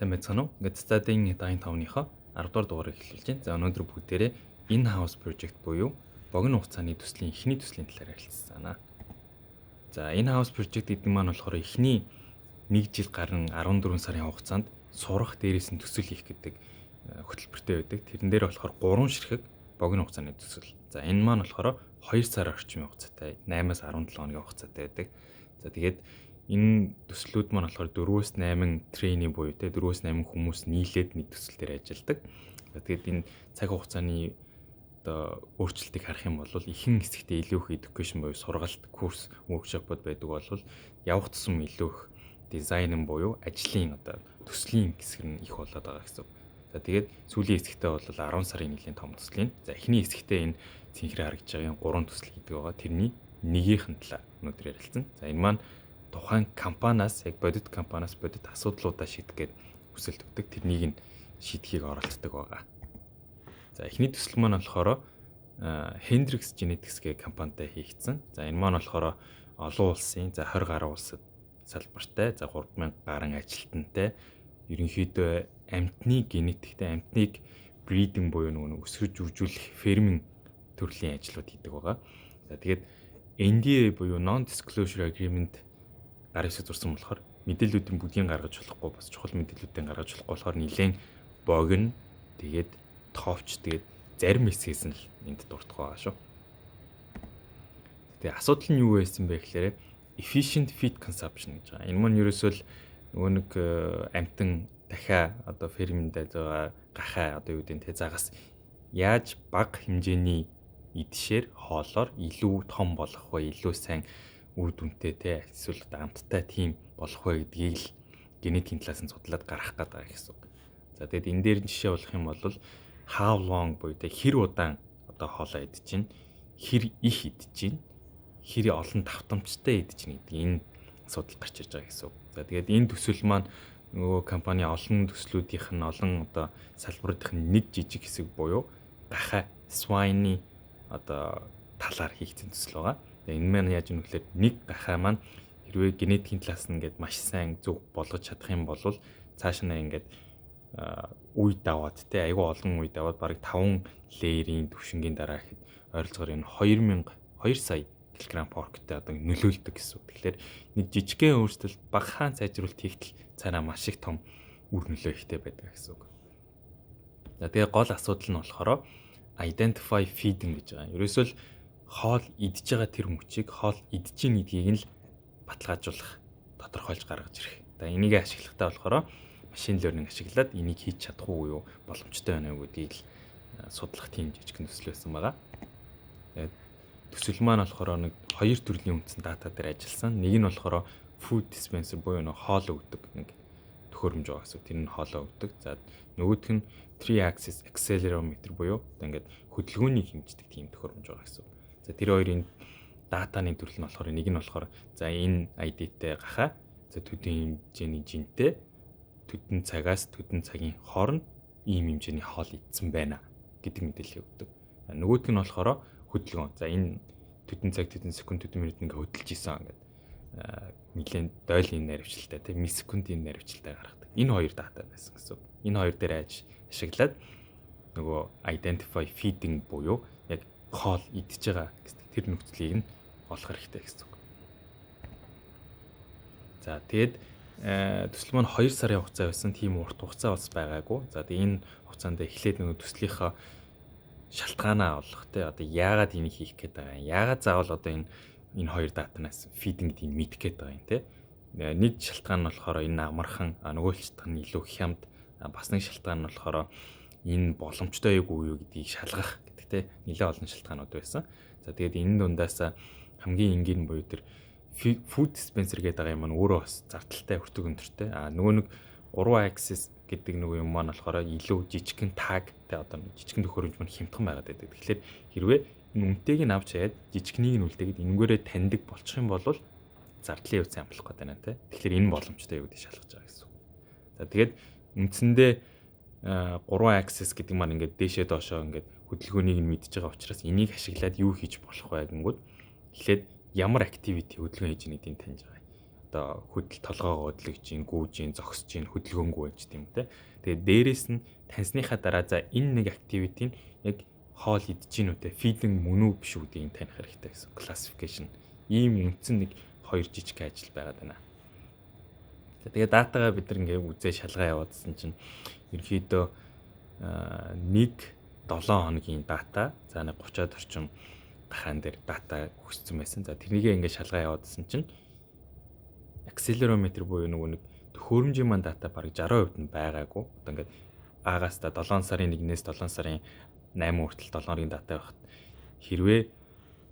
Сайн байцгаана уу? Ингээд Цацадын 75-ныхоо 10 дугаар дугаарыг эхлүүлж байна. За, өнөөдөр бүгдээрээ in-house project буюу богино хугацааны төслийн эхний төслийн талаар ярилцгаана. За, in-house project гэдэг маань болохоор эхний 1 жил гарan 14 сарын хугацаанд сурах, дээрээс нь төсөл хийх гэдэг хөтөлбөртэй байдаг. Тэрэн дээр болохоор 3 ширхэг богино хугацааны төсөл. За, энэ маань болохоор 2 сар орчмын хугацаатай, 8-аас 17 хоногийн хугацаатай байдаг. За, тэгээд энэ төслүүд маань болохоор 4-өөс 8 trainee буюу те 4-өөс 8 хүмүүс нийлээд нэг төсөл дээр ажилладаг. Тэгээд энэ цаг хугацааны одоо өөрчлөлтийг харах юм бол ихэнх хэсэгтээ илүү их education буюу сургалт, курс, workshop-ууд байдаг бол явах тусам илүү их дизайн буюу ажлын одоо төслийн хэсэг нь их болоод байгаа гэсэн. За, тэгээд сүүлийн хэсэгтээ бол 10 сарын нэлийн том төслийн. За, эхний хэсэгтээ энэ цэнхэр харагдж байгаа гурван төсөл гэдэг байгаа. Тэрний нэгийнх нь талаар өнөөдөр ярилцсан. За, энэ маань тухайн компаниас, яг бодит компаниас бодит асуудлуудаа шийдэх гээд хүсэлт өгдөг. Тэрнийг нь шийдэхийг оролддог байгаа. За, эхний төсөл маань болохоор Hendrix Genetics гэх компанитай хийгдсэн. За, энэ маань болохоор олон улсын, за, 20 гаруй улсад салбартай, за, 3000 гаруй ажилтнтай, ерөнхийдөө амьтны генетиктэй, амьтныг breeding буюу нөгөө өсгөж үржүүлэх ферминг төрлийн ажлууд хийдэг байгаа. За, тэгээд NDA буюу Non Disclosure Agreement гар ёсоо зурсан болохоор мэдээллүүдийн бүгдийг гаргаж болохгүй, бас чухал мэдээллүүдийг гаргаж болохгүй болохоор нэлээд богино, тэгээд товч, тэгээд зарим хэсгээс нь л энд дурдах байгаа шүү. Тэгээ асуудал нь юу байсан бэ гэхээр efficient feed consumption гэж байгаа. Энэ маань ерөөсөө л нөгөө нэг амьтан дахиа одоо фермэнд байгаа гахай, одоо юу гэдэг нь те, загас яаж бага хэмжээний идшээр, хоолоор илүү том болох вэ, илүү сайн үр дүнтэй те, эсвэл одоо амттай тийм болох вэ гэдгийг л генетикийн талаас нь судлаад гаргах гээд байгаа гэсэн үг. За, тэгээд энэ дээр жишээ болох юм бол how long буюу те хэр удаан одоо хоолоо идэж чинь, хэр их идэж чинь, хэр олон давтамжтай идэж чинь гэдэг энэ асуудал гарч ирж байгаа гэсэн үг. За, тэгээд энэ төсөл маань нөгөө компани олон төслүүдийнх нь, олон одоо салбаруудын нэг жижиг хэсэг буюу гахай, swine-ы одоо талаар хийгдсэн төсөл байгаа. Тэгээ энэ маань яаж юм гэхээр нэг гахай маань хэрвээ генетикийн талаас нь ингээд маш сайн зөв болгож чадах юм бол цааш нь ингээд үе даваад те, айгүй олон үе даваад бараг 5 layer-ийн төвшингийн дараа гэхэд ойролцоогоор энэ 2000 2 сая килограмм pork-тэй одоо нөлөөлдөг гэсэн үг. Тэгэхээр нэг жижигхэн өөрчлөлт, багахан сайжруулалт хийхдээ цаанаа маш их том үр нөлөө ихтэй байдаг гэсэн үг. За, тэгээ гол асуудал нь болохоор identify feeding гэж байгаа. Ерөөсөө л хоол идж байгаа тэр мөчийг, хоол идэж гин гэдгийг нь л баталгаажуулах, тодорхойлж гаргаж ирэх. За, энийг ашиглахтаа болохоор machine learning ашиглаад энийг хийж чадах уу юу, боломжтой байна уу гэдгийг л судлах тийм жижигхэн төсөл байсан байгаа. Тэгээд төсөл маань болохоор нэг хоёр төрлийн үндсэн дата дээр ажилласан. Нэг нь болохоор food dispenser буюу нэг хоол өгдөг нэг төхөөрөмж байгаа гэсэн. Тэр нь хоолоо өгдөг. За, нөгөөх нь 3 axis accelerometer буюу одоо ингээд хөдөлгөөнийг хэмждэг тийм төхөөрөмж байгаа гэсэн. За, тэр хоёрын датаны төрөл нь болохоор нэг нь болохоор, за, энэ ID-тэй гахай, за, төдөн хэмжээний жинтэй, төдөн цагаас төдөн цагийн хооронд ийм хэмжээний хоол идсэн байна гэдэг мэдээлэл өгдөг. Нөгөөх нь болохоор хөдөлгөөн. За, энэ төдөн цаг, төдөн секунд, төдөн минут ингээ хөдөлж исэн ингээд нэлээд дойлын наривчлалтай тийм миллисекундын наривчлалтай гаргадаг. Энэ хоёр дата байсан гэсэн. Энэ хоёр дээр ашиглаад нөгөө identify feeding буюу яг хоол идж байгаа гэдэг тэр нөхцөлийг нь олох хэрэгтэй гэсэн үг. За, тэгээд төсөл маань 2 сарын хугацаа байсан. Тийм урт хугацаа бас байгаагүй. За, тэгээд энэ хугацаанд эхлээд нөгөө төслийнхаа шалтгаанаа олох те, одоо яагаад энийг хийх гээд байгаа юм. Яагаад заавал одоо энэ хоёр датанаас feeding гэдгийг мэдэх гээд байгаа юм те. Нэг шалтгаан нь болохоор энэ амархан, нөгөө шалтгаан нь илүү хямд, бас нэг шалтгаан нь болохоор энэ боломжтой юу юу гэдгийг шалгах гэдэг те, нэлээд олон шалтгаанууд байсан. За, тэгээд энэ дундаас хамгийн энгийн буюу тэр food dispenser гэдэг байгаа юм маань өөрөө бас зардалтай, өртөг өндөртэй. А нөгөө нэг 3 axis гэдэг нөгөө юм маань болохоор илүү жижигхэн tag те, одоо жижигхэн төхөөрөмж маань хямдхан байгаад байдаг. Тэгэхээр хэрвээ энэ үнэтэйг нь авч хаяад жижигхнийг нь үлдээгээд энэгээрээ таньдаг болчих юм бол зардлын хувьд сайн болох гэдэг байна те. Тэгэхээр энэ боломжтой юу гэдгийг шалгаж байгаа гэсэн үг. За, тэгээд үндсэндээ 3 axis гэдэг маань ингээд дээшээ доошоо ингээд хөдөлгөөнийг нь мэдж байгаа учраас энийг ашиглаад юу хийж болох вэ гэнгүүт эхлээд ямар activity, хөдөлгөөн хийж гэдгийг таньж байгаа. Одоо хөдөл толгоогоо хөдлөж гин, гүйж гин, зогсож гин, хөдөлгөөнгүй байж тийм те. Тэгээд дээрэс нь таньсныхаа дараа за энэ нэг activity нь яг хоол идэж гин үү те, feeding мөн үү биш үү гэдгийг таних хэрэгтэй гэсэн classification. Ийм үндсэн нэг хоёр жижиг ажил байгаад байна. Тэгээ data гаа бид нар ингээ үзээ шалгаа яваадсан чинь ерөнхийдөө нэг 7 хоногийн data, за нэг 30-аад орчим гахаан дээр data өгсөн байсан. За, тэрнийгээ ингээ шалгаа яваадсан чинь акселерометр буюу нөгөө нэг төхөөрөмжийн маань data бараг 60% нь байгаагүй. Одоо ингээд А-гаас та 7 сарын 1-ээс 7 сарын 8 хүртэл 7 хоногийн data байхад хэрвээ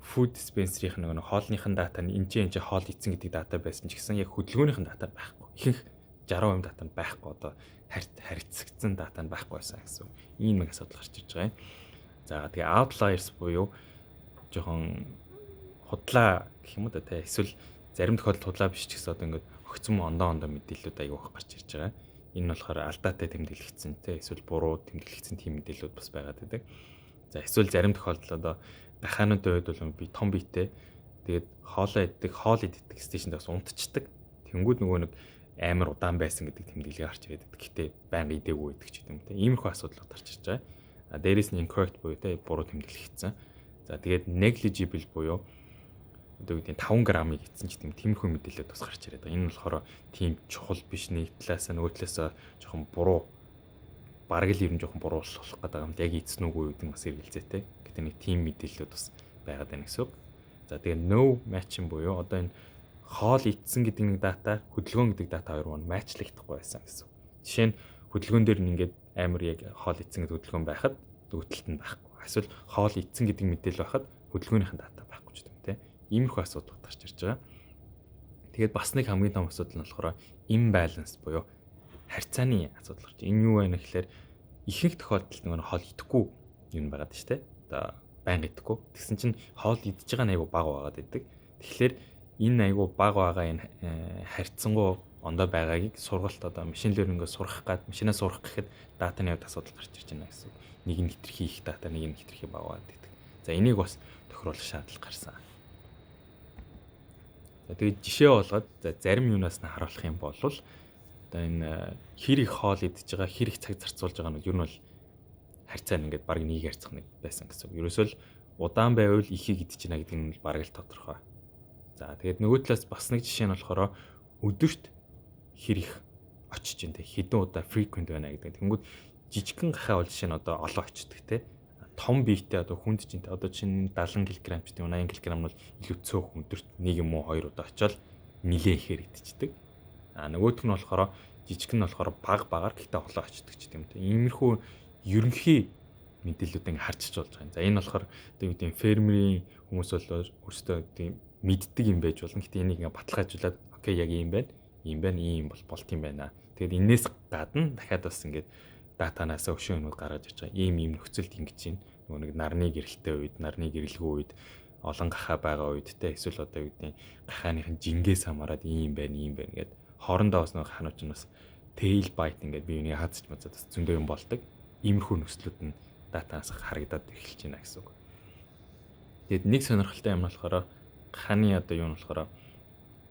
food dispenser-ийн нөгөө хоолныхын data нь энэ ч хоол идсэн гэдэг data байсан ч гэсэн яг хөдөлгөөнийхэн data байхгүй. Ихэнх 60% data нь байхгүй, одоо харьцагдсан data нь байхгүй байсан гэсэн. Ийм нэг асуудал гарч ирж байгаа юм. За, тэгээ outliers буюу жоохон худлаа гэх юм уу да, те, эсвэл зарим тохиолдолд худлаа биш ч гэсэн одоо ингээд огцом ондоо ондоо мэдээллүүд аягүй их гарч ирж байгаа. Энэ нь болохоор алдаатай тэмдэглэгдсэн те, эсвэл буруу тэмдэглэгдсэн тийм мэдээллүүд бас байгаад байдаг. За, эсвэл зарим тохиолдолд одоо гахаануудын хувьд бол би том биетэй, тэгээд хоолоо иддэг, хоол иддэг station д бас унтчихдаг. Тэнгүүд нөгөө нэг амар удаан байсан гэдэг тэмдэглэгээ гарч ирээд байдаг. Гэхдээ байнга идээгүй байдаг ч гэдэг юм те. Иймэрхүү асуудал гарч ирж байгаа. А дээрэс нь incorrect буюу те, буруу тэмдэглэгдсэн. За, тэгээд negligible буюу одоо гэдэг 5 грамыг идсэн ч тийм тиймэрхүү мэдээлэлд бас гарч ирээд байгаа. Энэ нь болохоор тийм чухал биш, нэг талаасаа, нөгөө талаасаа жоохон буруу, бараг л ер нь жоохон буруу болох гэдэг юм. Яг идсэн үгүй гэдэг нь бас эргэлзээтэй. Гэтэ нэг тийм мэдээллүүд бас байгаад байна гэсэн үг. За, тэгээ no matching буюу одоо энэ хоол идсэн гэдэг нэг data, хөдөлгөөн гэдэг data хоёр маань match лагдахгүй байсан гэсэн үг. Жишээ нь хөдөлгөөн дээр нь ингээд амар яг хоол идсэн гэдэг хөдөлгөөн байхад нөгөө талд нь байхгүй. Эсвэл хоол идсэн гэдэг мэдээлэл байхад хөдөлгөөнийхэн data байхгүй ч гэдэг юм те. Иймэрхүү асуудал гарч ирж байгаа. Тэгээд бас нэг хамгийн том асуудал нь болохоор imbalance буюу харьцааны асуудал гарч. Энэ юу вэ гэхээр ихэнх тохиолдолд нөгөө хоол идэхгүй юм байгаад шүү дээ. Одоо байнга идэхгүй. Тэгсэн чинь хоол идэж байгаа нь айгу бага байгаад байдаг. Тэгэхээр энэ айгу бага байгаа энэ харьцангуй ондоо байгаагийг сургалт, одоо machine learning-өө сурах гад машинаа сурах гэхэд data ны хувьд асуудал гарч ирж байна гэсэн. Нэг нь хэтэрхий их data, нэг нь хэтэрхий бага байдаг. За, энийг бас тохируулах шаардлага гарсан. За, тэгээд жишээ болгоод, за, зарим юунаас нь харуулах юм бол одоо энэ хэр их хоол идэж байгаа, хэр их цаг зарцуулж байгаа нь ер нь бол харьцаа нь ингээд баг нэг харьцах нэг байсан гэсэн үг. Ерөөсөө л удаан байвал ихийг идэж байна гэдэг нь бараг л тодорхой. За, тэгээд нөгөө талаас бас нэг жишээ нь болохоор өдөрт хэр их очиж байна те, хэдэн удаа frequent байна гэдэг. Тэнгүүд жижигхэн гахай бол жишээ нь одоо олон очдөг те, том биетэй одоо хүнд чинь одоо чинь 70 кг ч тийм 80 кг нь бол илүү цөөх, өдөрт нэг юм уу хоёр удаа очиод нилээ ихээр идчихдэг. А нөгөөх нь болохоор жижиг нь болохоор баг багаар, гэхдээ олон очдөг ч тийм үү. Иймэрхүү ерөнхий мэдээллүүд ингээ харчиж болж байгаа юм. За, энэ болохоор одоо юу гэдэг, фермерийн хүмүүс бол өөрсдөө тийм мэддэг юм байж болно. Гэтэ энийг ингээ баталгаажуулаад okay, яг ийм байна. Ийм байна, ийм бол болт юм байна. Тэгээд энээс гадна дахиад бас ингээд data наас өшөө юмуд гаргаж ирж байгаа. Ийм ийм нөхцөлд ингэж чинь нөгөө нэг нарны гэрэлтэй үед, нарны гэрэлгүй үед, олон гахаа байгаа үед те, эсвэл одоо юу гэдэг, гахааныхын жингээс хамаарат ийм байна, ийм байна гэд хоорондоо бас нөгөө ханууч нь бас tail bite ингээд бие биенийг хаацч мацаад бас зөндөө юм болдог. Иймэрхүү нөхцлүүд нь data наас харагдаад эхэлж байна гэсэн үг. Тэгэд нэг сонирхолтой юм нь болохоор гахааны одоо юу нь болохоор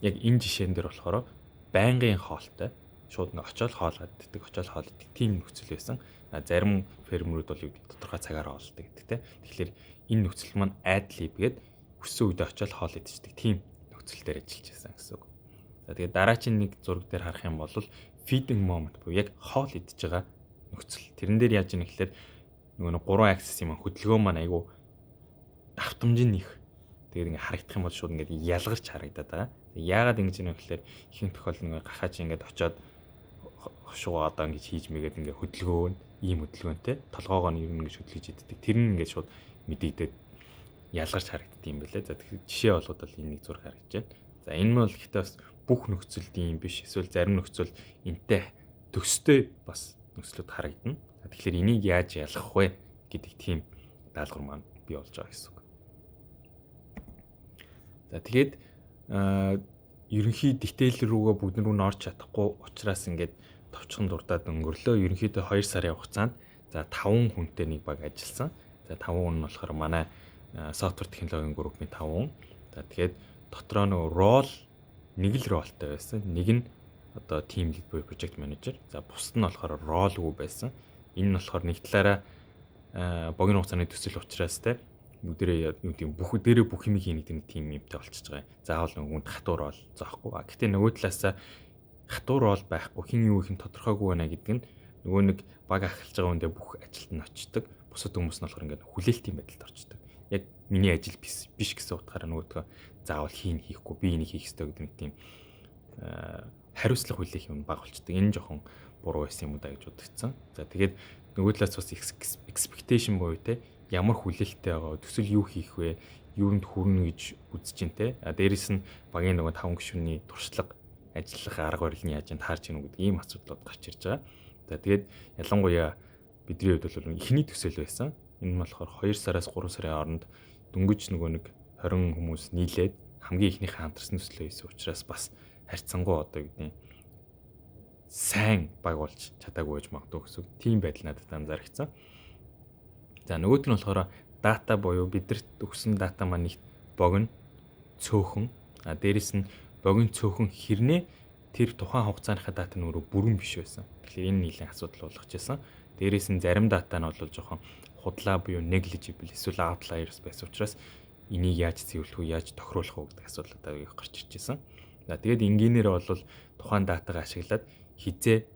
яг энэ жишээн дээр болохоор байнгын хоолтой, шууд ингээ очиод хоол иддэг, очиод хоол иддэг тийм нөхцөл байсан. А зарим фермерүүд бол юу гэдэг, тодорхой цагаар хоолдог гэдэг те. Тэгэхээр энэ нөхцөл маань ad lib гээд хүссэн үедээ очиод хоол идчихдэг тийм нөхцөл дээр ажиллаж байсан гэсэн үг. За, тэгээд дараагийн нэг зураг дээр харах юм бол feeding moment буюу яг хоол идэж байгаа нөхцөл. Тэрэн дээр яаж ийм гэхээр нөгөө нэг гурван axis юм, хөдөлгөөн маань айгу давтамж нь их. Тэгээд ингээ харагдах юм бол шууд ингээд ялгарч харагдаад байгаа. Яагаад ингэж юм гэхээр ихэнх тохиолдолд ингээ гахаач ингээд очиод хошуугаа одоо ингэж хийж мэгээд ингээ хөдөлгөөн, ийм хөдөлгөөнтэй толгоогоо нь ер нь ингэж хөдөлгөж иддэг. Тэр нь ингээд шууд мэдэгдээд ялгарч харагддаг юм байлээ. За, тэгэхээр жишээ болгоод бол энэ нэг зураг харагдаж байна. За, энэ нь бол гэхдээ бас бүх нөхцөлд ийм биш. Эсвэл зарим нөхцөл энтэй төстэй бас нөхцлүүд харагдана. За, тэгэхээр энийг яаж ялгах вэ гэдэг тийм даалгавар маань бий болж байгаа гэсэн үг. За, тэгээд ерөнхий detail рүүгээ бүгд рүү нь орж чадахгүй учраас ингээд товчхон дурдаад өнгөрлөө. Ерөнхийдөө 2 сарын хугацаанд, за, 5 хүнтэй нэг баг ажилласан. За, 5 хүн нь болохоор манай software технологийн группийн 5 хүн. За, тэгээд дотроо нөгөө role нэг л role той байсан. Нэг нь одоо team lead буюу project manager. За, бусд нь болохоор role гүй байсан. Энэ нь болохоор нэг талаараа богино хугацааны төсөл учраас те бүгдээрээ юу гэдэг, бүх дээрээ бүх юм хийнэ гэдэг нэг team юмтай болчихж байгаа юм. Заавал нөгөөнд хатуу role зоохгүй. Гэхдээ нөгөө талаасаа хатуу role байхгүй, хэн юу их нь тодорхойгүй байна гэдэг нь нөгөө нэг баг ахалж байгаа хүндээ бүх ажилд нь очдог. Бусад хүмүүс нь болохоор ингээд хүлээлтийн байдалд орчдөг. Яг миний ажил биш биш гэсэн утгаараа нөгөөдгөө заавал хийн, хийхгүй, би энийг хийх ёстой гэдэг нэг тийм хариуцлага хүлээх юм баг болчдөг. Энэ жоохон буруу байсан юм уу да гэж бодогдсон. За, тэгээд нөгөө талаас бас expectation буюу те ямар хүлээлттэй байгаа, төсөл юу хийх вэ, юунд хүрнэ гэж үзэж чинь те. А дээрэс нь багийн нөгөө таван гишүүний туршлага, ажиллах арга барил нь яаж таарч гинүү гэдэг ийм асуудлууд гарч ирж байгаа. За, тэгээд ялангуяа бидний хувьд бол эхний төсөл байсан. Энэ нь болохоор 2 сараас 3 сарын хооронд дөнгөж нөгөө нэг 20 хүмүүс нийлээд хамгийн эхнийхээ хамтарсан төслөө хийсэн учраас бас харьцангуй одоо гэдэг сайн баг болж чадаагүй байж магадгүй гэсэн тийм байдал надад анзаарчихсан. За, нөгөөт нь болохоор дата буюу бидэрт өгсөн дата маань нэг богино, цөөхөн, а дээрэс нь богино, цөөхөн хэрнээ тэр тухайн хугацааныхаа дата нь өөрөө бүрэн биш байсан. Тэгэхээр энэ нийлэн асуудал болгож байсан. Дээрэс нь зарим дата нь бол жоохон худлаа буюу negligible эсвэл outliers байсан учраас энийг яаж цэвэрлэх үү, яаж тохируулах уу гэдэг асуудал одоо их гарч ирж байсан. За, тэгээд энгийнээр бол тухайн датагаа ашиглаад хизээ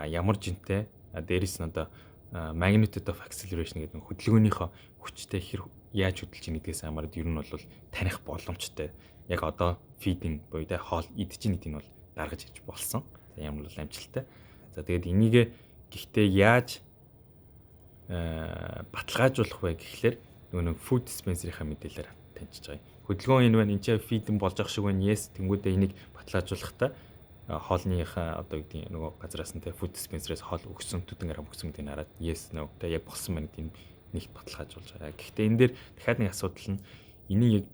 ямар жинтэй, дээрэс нь одоо magnitude of acceleration гэдэг нь хөдөлгөөнийхөө хүчтэй хэр яаж хөдөлж ийн гэдгээс хамаарат ер нь бол таних боломжтой. Яг одоо feeding буюу тэ хоол идэж ийн гэдгийг нь бол гаргаж ирж болсон. За, ямар бол амжилттай. За, тэгээд энийг гэхдээ яаж баталгаажуулах вэ гэхлээр нөгөө нэг food dispenser-ийнхаа мэдээлэлээр таньж байгаа юм. Хөдөлгөөн энэ байна. Энд чинь feeding болж ах шиг байна. Yes, тэнгүүдээ энийг баталгаажуулахдаа хоолныхаа одоо гэдгийг нөгөө газараас нь те food dispenser-ээс хоол өгсөн, төдөн грамм өгсөн гэдгийг хараад yes, no те яг болсон байна гэдгийг нэгт баталгаажуулж байгаа. Гэхдээ энэ дээр дахиад нэг асуудал нь энийг яг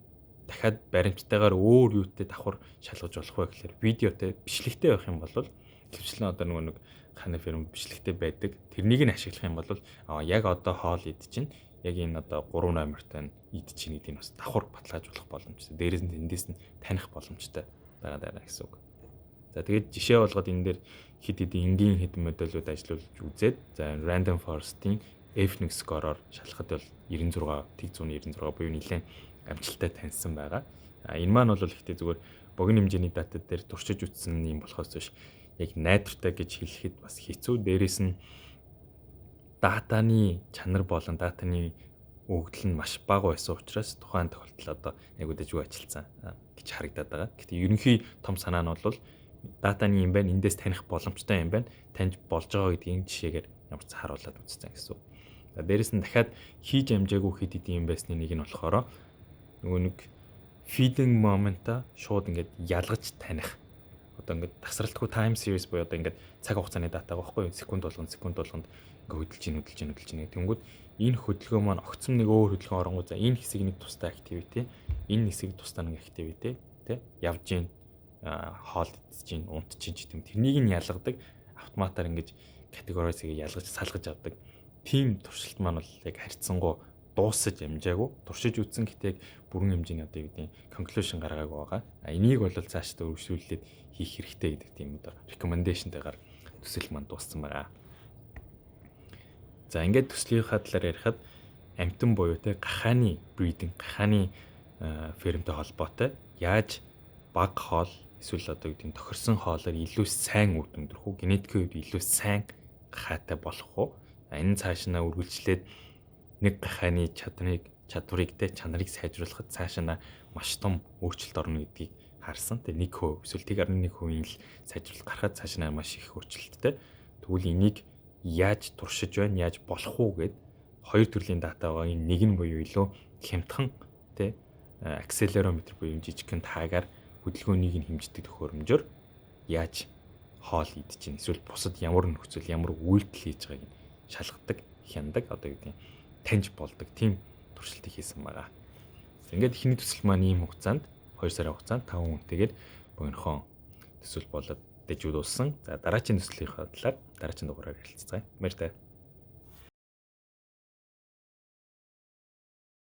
дахиад баримттайгаар өөр юутай давхар шалгаж болох вэ гэхээр видеотой, бичлэгтэй байх юм бол хөвчлэн одоо нөгөө нэг ханы фирм бичлэгтэй байдаг. Тэрнийг нь ашиглах юм бол яг одоо хоол идчихээн, яг энэ одоо 3 номертой нь идчихээн гэдгийг бас давхар баталгаажуулах боломжтой. Дээрээс нь тэндээс нь таних боломжтой байгаа даа гэсэн үг. За, тэгээд жишээ болгоод энэ дээр хэд хэдэн энгийн хэдэн модельүүд ажиллуулж үзээд, за, random forest-ийн F1 score-оор шалгахад бол 96 тэг 196 буюу нэлээд амжилттай таньсан байгаа. А энэ маань бол ихтэй зүгээр богино хэмжээний дата дээр туршиж үзсэн юм болохоос биш яг найдвартай гэж хэлэхэд бас хэцүү. Дээрээс нь датаны чанар болон датаны өгөгдөл нь маш бага байсан учраас тухайн тохиолдолд одоо яг үдээжгүй ажилласан гэж харагдаад байгаа. Гэхдээ ерөнхий том санаа нь бол датаны юм байна, эндээс таних боломжтой юм байна, таньж болж байгаа гэдгийг жишээгээр ямар ч харуулад үзсэн гэсэн үг. За, дээрэс нь дахиад хийж амжаагүй хэд хэдэн юм байсны нэг нь болохоор нөгөө нэг feeding moment-а шууд ингээд ялгаж таних. Одоо ингээд тасралтгүй time series буюу одоо ингээд цаг хугацааны дата байгаа байхгүй юу? Секунд болгон, секунд болгонд ингээд хөдөлж ийн, хөдөлж ийн, хөдөлж ийн. Тэнгүүд энэ хөдөлгөөн маань огцом нэг өөр хөдөлгөөн оронгоо, за, энэ хэсэг нэг тустай activity, энэ хэсэг тустай нэг activity тэ явж ийн, хоол идэж чинь, унтж чинь ч гэдэм, тэрнийг нь ялгадаг, автоматар ингэж categorize хийгээ ялгаж салгаж авдаг тийм туршилт маань бол яг харьцангуй дуусаж амжаагүй, туршиж үзсэн, гэхдээ яг бүрэн хэмжээний одоо юу гэдэг conclusion гаргаагүй байгаа. А энийг бол цаашдаа өргөжлүүлээд хийх хэрэгтэй гэдэг тийм одоо recommendation-тэйгээр төсөл маань дууссан байгаа. За, ингээд төслийнхаа талаар ярихад амьтан буюу те гахааны breeding, гахааны фермтэй холбоотой яаж бага хоол эсвэл одоо гэдэг нь тохирсон хоолоор илүү сайн үр дүн төрөх үү, генетикийн хувьд илүү сайн гахаатай болох уу? Энэ цааш нь үргэлжлээд нэг гахааны чадварыг те чанарыг сайжруулахад цаашаа маш том өөрчлөлт орно гэдгийг харсан. Тэгээ 1% эсвэл 1.1%-ийн л сайжруулалт гарахад цааш нь маш их өөрчлөлттэй. Тэгвэл энийг яаж туршиж байна, яаж болох уу гэд хоёр төрлийн дата байгаа. Энэ нэг нь буюу илүү хямдхан те акселерометр буюу жижигхэн таагаар хөдөлгөөнийг нь хэмждэг төхөөрөмжөөр яаж хоол идэж чинь, эсвэл бусад ямар нөхцөл, ямар үйлдэл хийж байгааг нь шалгадаг, хяндаг, одоо гэдэг нь таньж болдог тийм туршилтыг хийсэн байгаа. Ингээд эхний төсөл маань ийм хугацаанд, 2 сарын хугацаанд 5 хүнтэйгээр богинохон төсөл болоод дэжүүд дууссан. За, дараагийн төслийнхаа талаар дараагийн дугаараар ярилцгаая. Баяртай.